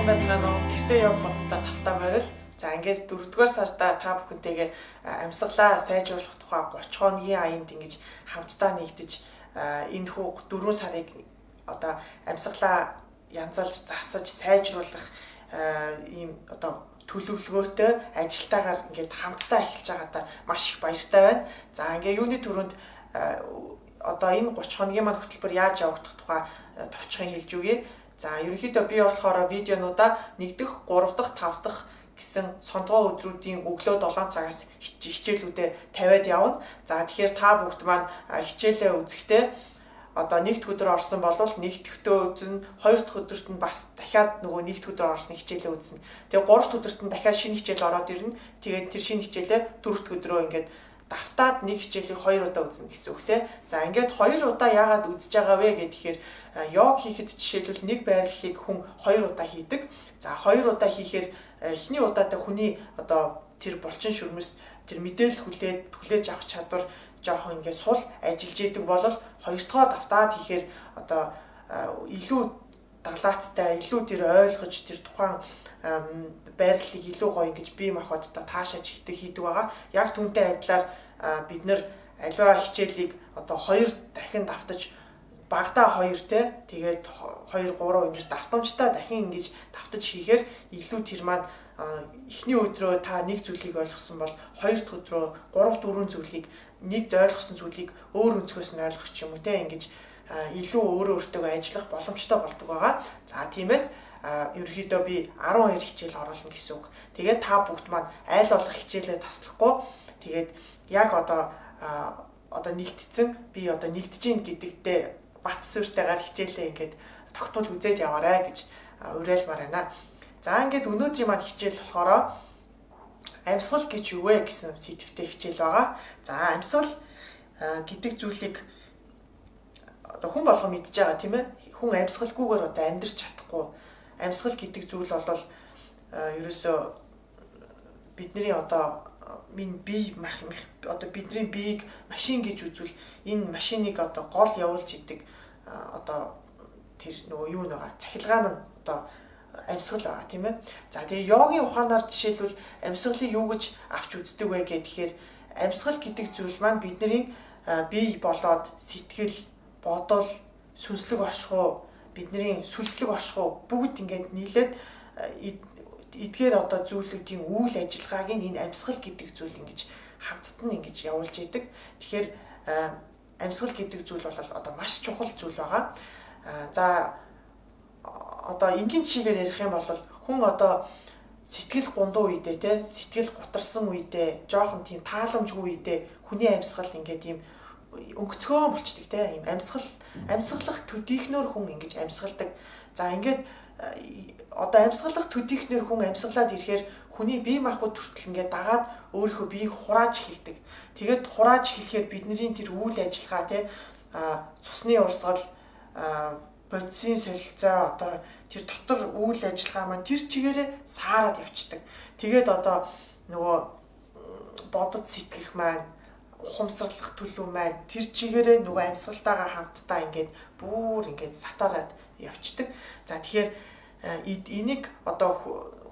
Сайн байцгаана уу? Гэртээ йог хуцтай тавтаа морил. За ингээд 4-р сарда та бүхэнтэйгээ амьсгалаа сайжруулах тухай 30 хоногийн аянд ингэж хамтдаа нэгдэж энэ хүү 4 сарыг одоо амьсгалаа янзалж засаж сайжруулах ийм одоо төлөвлөгөөтэй ажилтаагаар ингээд хамтдаа эхэлж байгаадаа маш их баяртай байна. За ингээд юуны түрүүнд одоо энэ 30 хоногийн маань хөтөлбөр яаж явагдах тухай товчхон хэлж өгье. За ерөнхийдөө би болохоор видеонуудаа 1 дахь, 3 дахь, 5 дахь гэсэн сондгоо өдрүүдийн өглөө 7 цагаас хичээлүүдээ тавиад явна. За тэгэхээр та бүгд маань хичээлээ үзэхдээ одоо нэгд өдөр орсон бол нэгд өдөр үзнэ, хоёр дахь өдөрт нь бас дахиад нөгөө нэгд өдөр орсон хичээлээ үзнэ. Тэгээ гурав дахь өдөрт нь дахиад шинэ хичээл ороод ирнэ. Тэгээд тэр шинэ хичээлээ дөрөв дэх өдрөө ингээд давтаад нэг хичээлийг хоёр удаа үзнэ гэсэн үг те. За ингээд хоёр удаа яагаад үзэж байгаа вэ гэхээр йог хийхэд жишээлбэл нэг байрлалыг хүн хоёр удаа хийдэг. За хоёр удаа хийхээр эхний удаадаа хүний одоо тэр булчин шүрмэс тэр мэдээлэл хүлээж авах чадвар жоохон ингээд сул ажиллаж идэг бол хоёр дахь давтаад хийхээр одоо илүү далаацтай, илүү тэр ойлгож тэр тухайн байрлалыг илүү гоё ингэж бие махбодтой таашааж хийдэг байгаа. Яг түүнтэй адилаар бид нэр аливаа хичээлийг одоо хоёр дахин давтаж багадаа хоёр те тэгээд 2 3 ингэж давтамжтай дахин ингэж давтаж хийхээр илүү тэр маань эхний өдрөө та нэг зүйлийг ойлгосон бол хоёр дахь өдрөө 3 4 зүйлийг нэг ойлгосон зүйлийг өөр өнцгөөс нь ойлгох ч юм уу те ингэж илүү өөрөө өөртөө ажиллах боломжтой болдог байгаа. За тиймээс ерөнхийдөө би 12 хичээл оруулна гэсэн үг. Тэгээд та бүгд маань айл болох хичээлээ таслахгүй тэгээд яг одоо нэгтцэн би одоо нэгдэж гин гэдэгтээ бат суурьтайгаар хичээлээ ингээд тогтмол үзээд яваарай гэж уриалмаар байна. За ингээд өнөөдрийн маань хичээл болохоор амьсгал гэж юу вэ гэсэн сэдвтэй хичээл байгаа. За амьсгал гэдэг зүйлийг одоо хүн болгон мэдж байгаа тийм ээ. Хүн амьсгалгүйгээр одоо амьдрч чадахгүй. Амьсгал гэдэг зүйл бол ерөөсөө бидний одоо минь бие одоо бидний биеийг машин гэж үзвэл энэ машиныг одоо гол явуулж идэг одоо тэр нөгөө юу нэг цахилгаан нь одоо амьсгал байгаа тийм ээ. За тэгээ йогийн ухаанаар жишээлбэл амьсгалыг юу гэж авч үздэг вэ гэхээр амьсгал гэдэг зүйл маань бидний бие болоод сэтгэл, бодол, сүнслэг оршихуй, бидний сүлтлэг оршихуй бүгд ингээд нийлээд эдгээр одоо зүйлүүдийн үйл ажиллагааг нь энэ амьсгал гэдэг зүйл ингэж хамтд нь ингэж явуулж идэг. Тэгэхээр амьсгал гэдэг зүйл бол одоо маш чухал зүйл байгаа. За одоо энгийн жишээгээр ярих юм бол хүн одоо сэтгэл гундуу үедээ те сэтгэл гутарсан үедээ жоохон тийм тааламжгүй үедээ хүний амьсгал ингээд ийм өнгөцгөн болчдөг те ийм амьсгалах төдийхнөр хүн ингэж амьсгалдаг. За ингээд одоо амьсгалах төдийхнөр хүн амьсгалаад ирэхээр хүний бие махбод хүртэл ингээд дагаад өөрийнхөө биеийг хурааж эхэлдэг. Тэгээд хурааж эхлэхээр бидний тэр үйл ажиллагаа те цусны урсгал, бодисын солилцоо одоо тэр дотор үйл ажиллагаа маань тэр чигээрээ саарад явцдаг. Тэгээд одоо нөгөө бодод сэтгэх маань ухамсарлах төлөв маань тэр чигээрээ нөгөө амьсгалтайгаа хамтдаа ингээд бүр ингээд сатаарад явцдаг. За тэгэхээр энийг одоо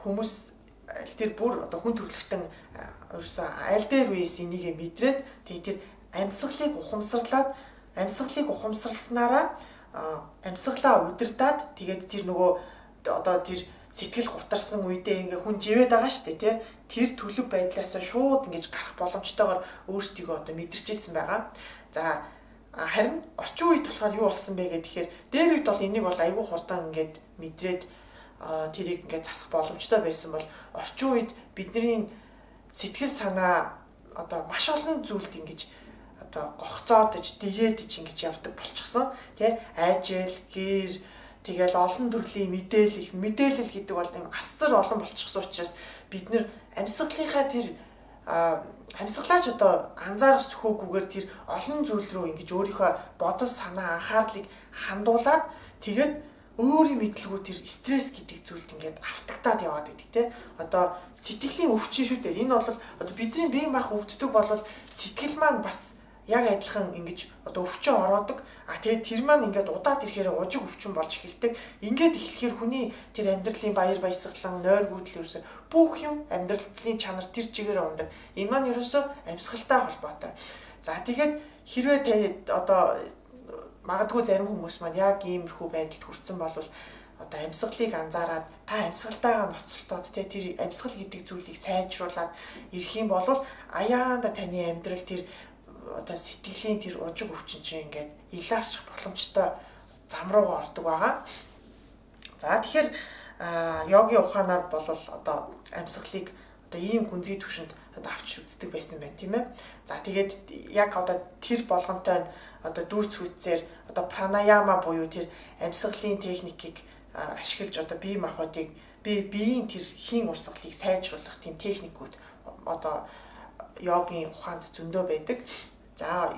хүмүүс тэр бүр одоо хүн төрөлхтөн ерөөсөө аль дээр үеэс энийг мэдрээд тэгээд тэр амьсгалыг ухамсарлаад амьсгалыг ухамсарласнараа амьсгалаа удирдаад тэгээд тэр нөгөө одоо тэр сэтгэл гутарсан үедээ ингээ хүн живээд байгаа шүү дээ тий. Тэр төлөв байдлаасаа шууд ингэж гарах боломжтойгоор өөрсдийгөө одоо мэдэрч ирсэн байгаа. За харин орчин үед болохоор юу болсон бэ гэхээр дээр үед бол энийг бол айгүй хурдан ингээд мэдрээд тэрийг ингээд засах боломжтой байсан бол орчин үед бидний сэтгэл санаа одоо маш олон зүйлд ингэж одоо гогцоодож, дэгээдэж ингэж явдаг болчихсон. Тэ ажил, гэр, тэгэл олон төрлийн мэдээлэл гэдэг бол юм асар олон болчихсон учраас бид нэр амьсгалынхаа тэр амьсгалаач одоо анзаарах сөхөөгүйгээр тэр олон зүйл рүү ингэж өөрийнхөө бодол санаа анхаарлыг хандуулад тэгээд өөрийн мэдлгүй тэр стресс гэдэг зүйлд ингээд автагтаад яваад байдаг те. Одоо сэтгэлийн өвчин шүү дээ. Энэ бол одоо бидний бие мах өвддөг бол сэтгэл маань бас яг адилхан ингэж одоо өвчин ороодог. А тэгээд тэр маань ингээд удаад ирэхээр ужиг өвчин болж эхэлдэг. Ингээд эхлэхээр хүний тэр амьдралын баяр баясгалан, нойр гүйдэл ерөөсөө бүх юм амьдралын чанар тэр чигээр ундаг. Энэ маань ерөөсөө амьсгалтай холбоотой. За тэгээд хэрвээ та одоо магадгүй зарим хүмүүс маань яг иймэрхүү байдалд хүрсэн бол одоо амьсгалыг анзаараад та амьсгалтайгаа ноцолтоод те тэр амьсгал гэдэг зүйлийг сайжруулад ирэх юм бол аяанда таны амьдрал тэр одоо сэтгэлийн тэр ужиг өвчин чинь ингээд илаарчих боломжтой зам руугаа ордог байгаа. За тэгэхээр йогийн ухаанаар бол одоо амьсгалыг одоо ийм гүнзгий түвшинд одоо авч үздэг байсан байна, тийм ээ. За тэгээд яг одоо тэр болгонтой нь одоо дүүц хүчээр одоо пранаяма буюу тэр амьсгалын техникийг ашиглаж одоо бие махбодыг биеийн тэр хийн урсгалыг сайжруулах тийм техникүүд одоо йогийн ухаанд зөндөө байдаг. За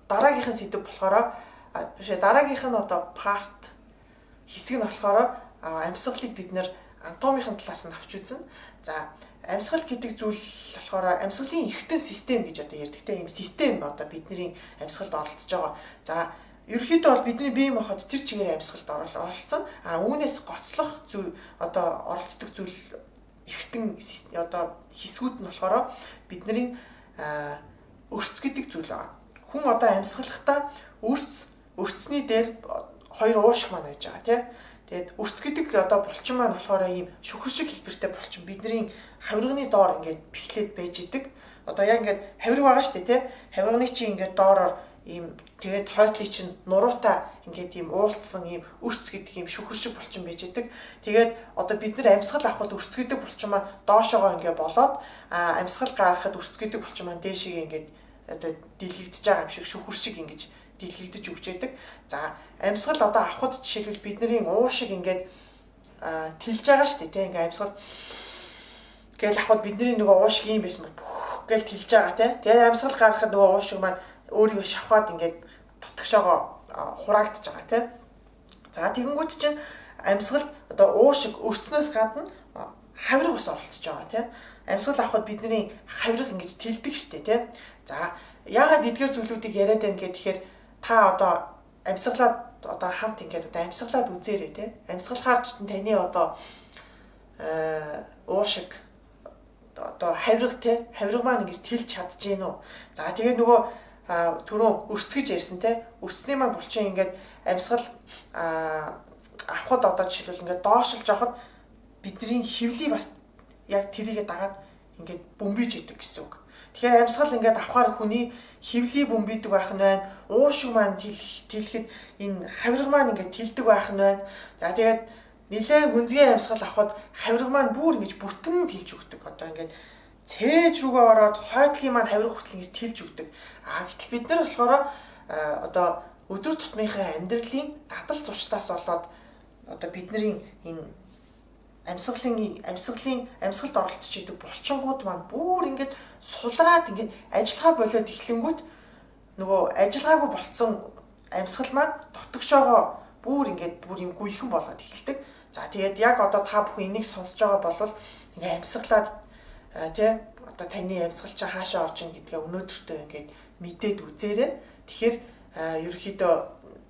дараагийнх нь сэдэв болохоор биш ээ, дараагийнх нь одоо part хэсэг нь болохоор амьсгалыг бид нэр анатомийн талаас нь авч үзнэ. За амьсгал гэдэг зүйл болохоор амьсгалын эргэтэн систем гэж одоо ярьдаг те, ийм систем одоо бидний амьсгалд оролцож байгаа. За ерөнхийдөө бол бидний бие махбод тэр чигээр амьсгалд оролцсон. А үүнээс гоцлох зүйл одоо оролцдог зүйл эргэтэн одоо хэсгүүд нь болохоор бидний өрц гэдэг зүйл байгаа. Хүн одоо амьсгалахдаа өрцний дээр хоёр уушиг маань байж байгаа тий. Тэгээд өрц гэдэг одоо булчин маань болохоор ийм шүхэр шиг хэлбэртэй булчин бидний хавирганы доор ингээд бэхлээд байж идэг. Одоо яг ингээд хавирга байгаа шүү дээ тий. Хавирганы чинь ингээд доороор ийм тэгээд хойтлын чинь нуруутай ингээд ийм уулдсан ийм өрц гэдэг ийм шүхэр шиг булчин байж идэг. Тэгээд одоо бид нар амьсгал авахд өрц гэдэг булчин маань доошоогоо ингээд болоод амьсгал гаргахад өрц гэдэг булчин маань дээшээ ингээд одоо дэлгэгдэж байгаа юм шиг шүхэр шиг ингэж дэлгэгдэж өгч яадаг. За амьсгал одоо авахд жишээлбэл бидний уушиг ингээд тэлж байгаа шүү дээ тий. Ингээд амьсгал гээл авахд бидний нөгөө уушиг юм байсан бол бүх гээл тэлж байгаа тий. Тэгээд амьсгал гаргахад нөгөө уушиг маань өөрийгөө шавхаад ингээд дотгошоогоо хураагдаж байгаа тий. За тэгэнгүүт чинь амьсгалд одоо уушиг өрснөөс гадна хавирга бас оролцож байгаа тий. Амьсгал авахд бидний хавирга ингэж тэлдэг штэ тий. За яагаад эдгээр зүйлүүдийг яриад байна гэхээр та одоо амьсгалаад одоо хамт ингээд одоо амьсгалаад үзээрэй тий. Амьсгалахаар ч таны одоо уушиг одоо хавирга тий, хавирга маань ингэж тэлж чадж гин үү. За тэгээ нөгөө түрүүн өрцгөж ярьсан те, өрцний маань булчин ингээд амьсгал авахд одоо жишээлбэл ингээд доошилж явахад бидний хөвлий бас яг тэрийгэ дагаад ингээд бөмбөж идэг гэсэн үг. Тэгэхээр амьсгал ингээд авахаар хүний хөвлий бөмбөйдөг байх нь байна. Уушиг маань тэлэхэд энэ хавирга маань ингээд тэлдэг байх нь байна. За тэгээд нэлээд гүнзгий амьсгал авахад хавирга маань бүр ингэж бүтэн тэлж өгдөг. Одоо ингээд цээж рүүгээ ороод хойдлын маань хавирга хүртэл ингэж тэлж өгдөг. А гэтэл бид нар болохоор одоо өдөр тутмынхаа амьдралын дадал зуршлаас болоод одоо бидний энэ амьсгалд оролцож идэг булчингууд маань бүр ингээд сулраад ингээд ажиллагаа болиод эхлэнгүүт нөгөө ажиллагаагүй болцсон амьсгал маань дотгошоогоо бүр ингээд бүр юм гүйхэн болоод эхэлдэг. За тэгээд яг одоо та бүхэн энийг сонсож байгаа бол ингээд амьсгалаад тий одоо таны амьсгал чинь хаашаа орж ийн гэдгээ өнөөдөртөө ингээд мэдээд үзээрэй. Тэгэхээр ерөнхийдөө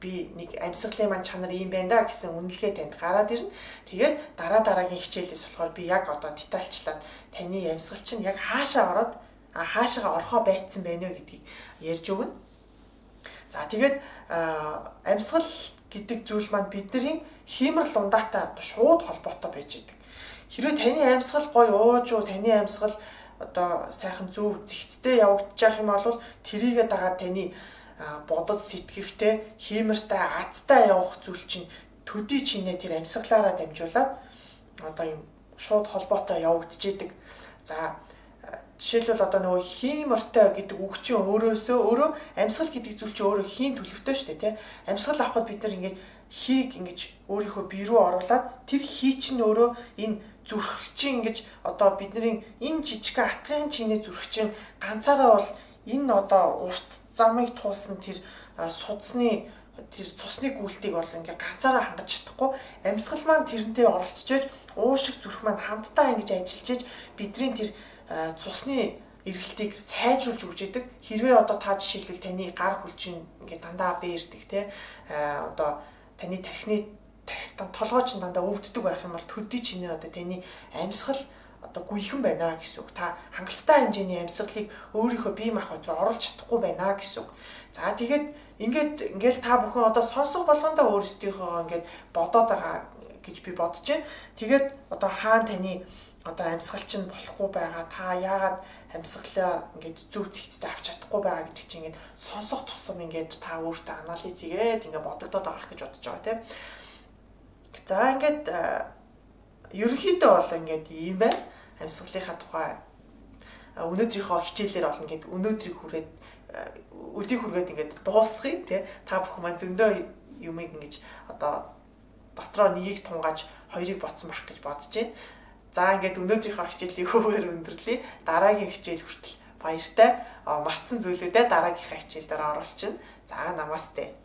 би нэг амьсгалын маань чанар ийм байна да гэсэн үнэлгээ танд гараад ирнэ. Тэгээд дараа дараагийн хичээлээс болохоор би яг одоо детальчлаад таны амьсгал чинь яг хаашаа ороод хаашаага орхоо байцсан байна вэ гэдгийг ярьж өгнө. За тэгээд амьсгал гэдэг зүйл маань бидний хийморл ундаатай шууд холбоотой байж идэг. Хэрвээ таны амьсгал гоё ууж уу, таны амьсгал одоо сайхан зөв зэгцтэй явагдчих юм бол тэрийгэ дагаад таны бодод сэтгэхтэй, хиймэртэй, азтай явах зүйл чинь төдий чинээ тэр амьсгалаараа дамжуулаад одоо юм шууд холбоотой явагдчихэдэг. За жишээлбэл одоо нөгөө хиймортой гэдэг үг чинь өөрөөсөө өөрөө амьсгал гэдэг зүйл чинь өөрөө хийн төлөвтэй шүү дээ, тий. Амьсгал авахд бид нар ингээд хийг ингэж өөрийнхөө бие рүү оруулаад тэр хий чинь өөрөө энэ зүрх чинь ингэж одоо бидний энэ жижигхэн атгын чиний зүрх чинь ганцаараа бол энэ одоо урт замыг туулсан тэр судасны тэр цусны гүйлтийг бол ингээ ганцаараа хангаж чадахгүй, амьсгал маань тэрнтэй оролцож ээж уушиг зүрх маань хамтдаа ингэж ажиллаж ээж бидний тэр цусны эргэлтийг сайжруулж өгч идэг. Хэрвээ одоо та жишээлбэл таны гар хүлчин ингээд дандаа бээрдэг те, одоо таны тархины толгой чинь дандаа өвддөг байх юм бол төдий чиний одоо таны амьсгал одоо гүйхэн байна гэсэн үг. Та хангалттай хэмжээний амьсгалыг өөрийнхөө бие махбод руу оруулж чадахгүй байна гэсэн үг. За, тэгээд ингээд ингээл та бүхэн одоо сонсох болгондоо өөрсдийнхөө ингээд бодоод байгаа гэж би бодож байна. Тэгээд одоо хаана таны одоо амьсгал чинь болохгүй байгаа, та яагаад амьсгалаа ингээд зөв зэгцтэй авч чадахгүй байгаа гэдэг чинь ингээд сонсох тусам ингээд та өөртөө анализ хийгээд ингээд бодогдоод байгаа гэж бодож байгаа, тийм. За, ингээд ерөнхийдөө бол ингээд ийм байна. Амьсгалынхаа тухай өнөөдрийнхөө хичээлээр бол ингээд өнөөдрийг хүрээд, өдийг хүргээд ингээд дуусгая, тий. Та бүхэн маань зөндөө юмыг ингэж одоо дотроо нэгийг тунгааж, хоёрыг бодсон байх гэж бодож байна. За, ингээд өнөөдрийнхөө хичээлийг үүгээр өндөрлөе. Дараагийн хичээл хүртэл баяртай. Мартсан зүйлүүдээ дараагийнхаа хичээл дээр оруулчихна. За, намасте.